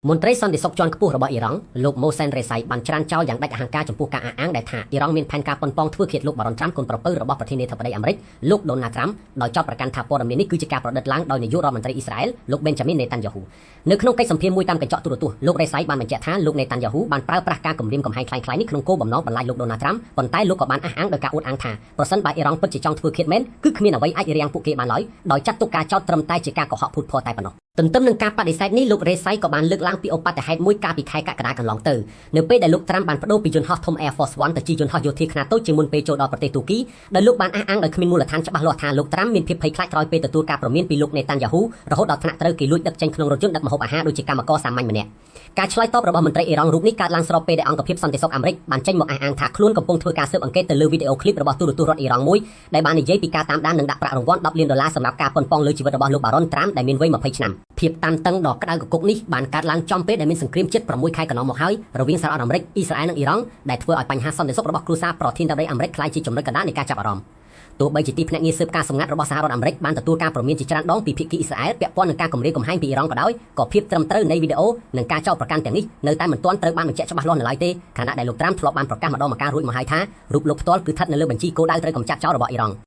មន្ត្រីសន្តិសុខជាន់ខ្ពស់របស់អ៊ីរ៉ង់លោកម៉ូសែនរេសៃបានច្រានចោលយ៉ាងដាច់អហង្ការចំពោះការអះអាងដែលថាអ៊ីរ៉ង់មានផែនការប៉ុនប៉ងធ្វើឃាតលោកបារ៉ុនត្រាំកូនប្រពៅរបស់ប្រធានាធិបតីអាមេរិកលោកដូណាល់ត្រាំដោយចោទប្រកាន់ថាព័ត៌មាននេះគឺជាការប្រឌិតឡើងដោយនាយករដ្ឋមន្ត្រីអ៊ីស្រាអែលលោកបេនចាមីននេតាន់យ៉ាហ៊ូនៅក្នុងកិច្ចសម្ភាសន៍មួយតាមកញ្ចក់ទូរទស្សន៍លោករេសៃបានបញ្ជាក់ថាលោកនេតាន់យ៉ាហ៊ូបានប្រើប្រាស់ការគំរាមកំហែងក្លែងៗនេះក្នុងគោលបំណងបន្លាចលោកដូណាល់ត្រាំប៉ុន្តែលោកក៏បានអះអាងដោយការអួតអាងថាប្រសិនបើអ៊ីរ៉ង់ពិតជាចង់ធ្វើឃាតមែនគឺគ្មានអ្វីអាចរាំងពួកគេបានឡើយដោយចាត់ទុកការចោទត្រឹមតែជាការកុហកភូតភរតែប៉ុណ្ណោះទន្ទឹមនឹងការបដិសេធនេះលោករេសៃក៏បានលើកឡើងពីឧបទ្ទហេតុមួយកាលពីខែកក្កដាកន្លងទៅនៅពេលដែលលោកត្រាំបានប្ដូរពីយន្តហោះធំ Air Force One ទៅជាយន្តហោះយោធាខ្នាតតូចជាងមុនពេលចូលដល់ប្រទេសទូគីដោយលោកបានអះអាងដោយគ្មានមូលដ្ឋានច្បាស់លាស់ថាលោកត្រាំមានភាពភ័យខ្លាចក្រោយពេលទទួលការព្រមានពីលោកនេតាន់យ៉ាហ៊ូរហូតដល់ថ្នាក់ត្រូវគេលួចដឹកចេញក្នុងរថយន្តដឹកម្ហូបអាហារដូចជាកម្មករសាមញ្ញម្នាក់ការឆ្លើយតបរបស់មន្ត្រីអ៊ីរ៉ង់រូបនេះកើតឡើងស្របពេលដែលអង្គភាពសន្តិសុខអាមេរិកបានចេញមកអះអាងថាខ្លួនកំពុងធ្វើការស៊ើបអង្កេតទៅលើវីដេអូឃ្លីបរបស់ទូរទស្សន៍រដ្ឋអ៊ីរ៉ង់មួយដែលបាននិយាយពីការតាមដាននិងដាក់ប្រាក់រង្វាន់10លានដុល្លារសម្រាប់ការប៉ុនប៉ងលើជីវិតរបស់លោកបារ៉ុនត្រាំដែលមានវ័យ20ឆ្នាំភាពតានតឹងដ៏ក្តៅគគុកនេះបានកើតឡើងចំពេលដែលមានសង្គ្រាមជិត6ខែកន្លងមកហើយរវាងសហរដ្ឋអាមេរិកអ៊ីស្រាអែលនិងអ៊ីរ៉ង់ដែលធ្វើឲ្យបញ្ហាសន្តិសុខរបស់គ្រួសារប្រធានាធិបតីអាមេរិកក្លាយជាចំណុចកណ្ដាលនៃការចាប់អារម្មណ៍ទោះបីជាទីភ្នាក់ងារស៊ើបការសម្ងាត់របស់សហរដ្ឋអាមេរិកបានទទួលការព្រមានជាច្រើនដងពីភាគីអ៊ីស្រាអែលពាក់ព័ន្ធនឹងការគំរាមកំហែងពីអ៊ីរ៉ង់ក៏ដោយក៏ភាពត្រឹមត្រូវនៃវីដេអូនិងការចោទប្រកាន់ទាំងនេះនៅតែមិនទាន់ត្រូវបានបញ្ជាក់ច្បាស់លាស់នៅឡើយទេខណៈដែលលោកត្រាំធ្លាប់បានប្រកាសម្ដងម្កាលរួចមកហើយថារូបលោកផ្ទាល់គឺស្ថិតនៅលើបញ្ជីគោលដៅត្រូវកម្ចាត់ចោលរបស់អ៊ីរ៉ង់។